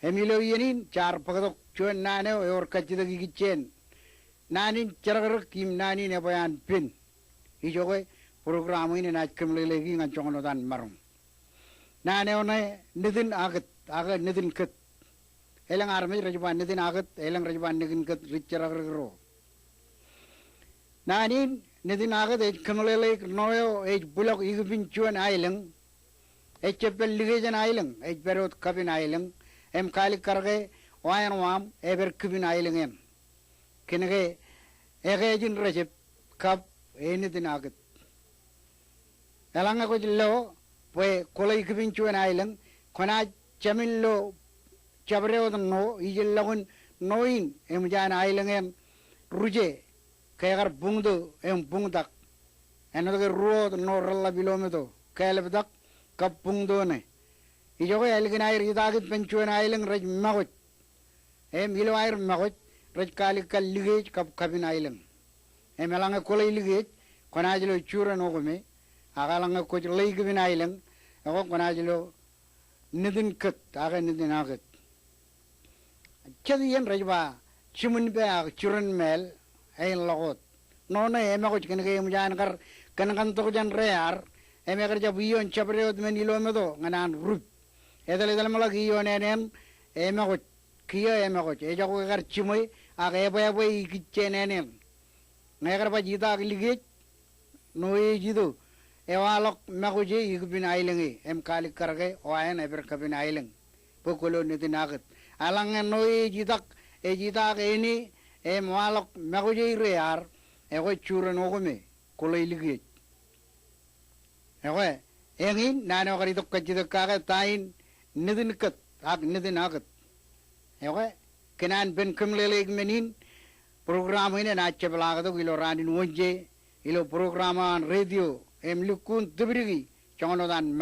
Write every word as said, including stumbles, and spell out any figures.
Im ilo iien in jaar bōktok juon naan eo ewōr kajjitōk ikijjeen naan in jerọkrọk im naan in ebwe an pen. Ijoke program in enaaj kōmeḷeḷeiki ñan joñan wōt an maroñ. Naan eo ṇe Nitin Akōt, ak Nitin Kōt. Elōñ armej rej ba Nitin Akōt, elōñ rej ba Nitin Kōt ri jerọkrọk ro. Naan in Nitin Akōt ej kōmeḷeḷeik ṇo eo ej bwilọk ikipin juon aelōñ. Ejjab pād likjeen aelōñ, ej pād wōt kapin aelōñ. Im kaalikkar ke wa eṇ waam epād kipin aelōñ eṇ. Kōnke ekāāj in rejab kab enitin akōt. Eḷaññe kwōj lo bwe kwōḷei kipin juon aelōñ, kwōnaaj jāmin lo jabdewōt ṇo ijellọkin ṇo in eṃōj an aelōñ eṇ ruje ke ekar buñto im buñtak. Āinwōt ke ruo wōt ṇo reḷḷap ilo meto, kālōptak kab buñto ṇe. Ijoke ālikin aer itaak ippān juon aelōñ rej makwōj. Im ilo aer makwōj rej kaalikkar likjej kab kapin aelōñ. Im eḷaññe kwōḷei likjej kwōnaaj lo juren okōme, ak eḷaññe kwōj ḷei kipin aelōñ, ekwe kwōnaaj lo nitin kōt ak nitin akōt. Jet iien rej ba jiṃwin pā ak juren māāl āinḷọk wōt. Ṇo ṇe emakwōj kōnke eṃōj an kar kōnkantok jān rear, im ekar jab ioon jabdewōt men ilo meto ñan an rup. Etal etal ṃōḷọk ioon āne eṇ emakwōj, kiiō emakwōj, ejako ekar jiṃwe ak ebwābwe ikijjeen āne eṇ. Ñe ekar baj itaak likjej, ṇo eo ej ito, ewaḷọk makwōje ikipin aelōñe, im kaalikkar ke wa eṇ epād kapin aelōñ. Bwe kwōlo nitin akōt. Eḷaññe ṇo eo ej itak, ej itaak āne, im waḷọk makwōje rear, ekwe juren okōme, kwōḷei likjej. Ekwe, eñin naan eo kar itok kajjitōk kake ta in nitin kōt ak nitin akōt. Ekwe, kōn an pen kōmeḷeḷeik men in, program in enaaj jepḷaaktok ilo raan in Wōnje, ilo program eo an radio, im lukkuun tipdiki, joñan wōt an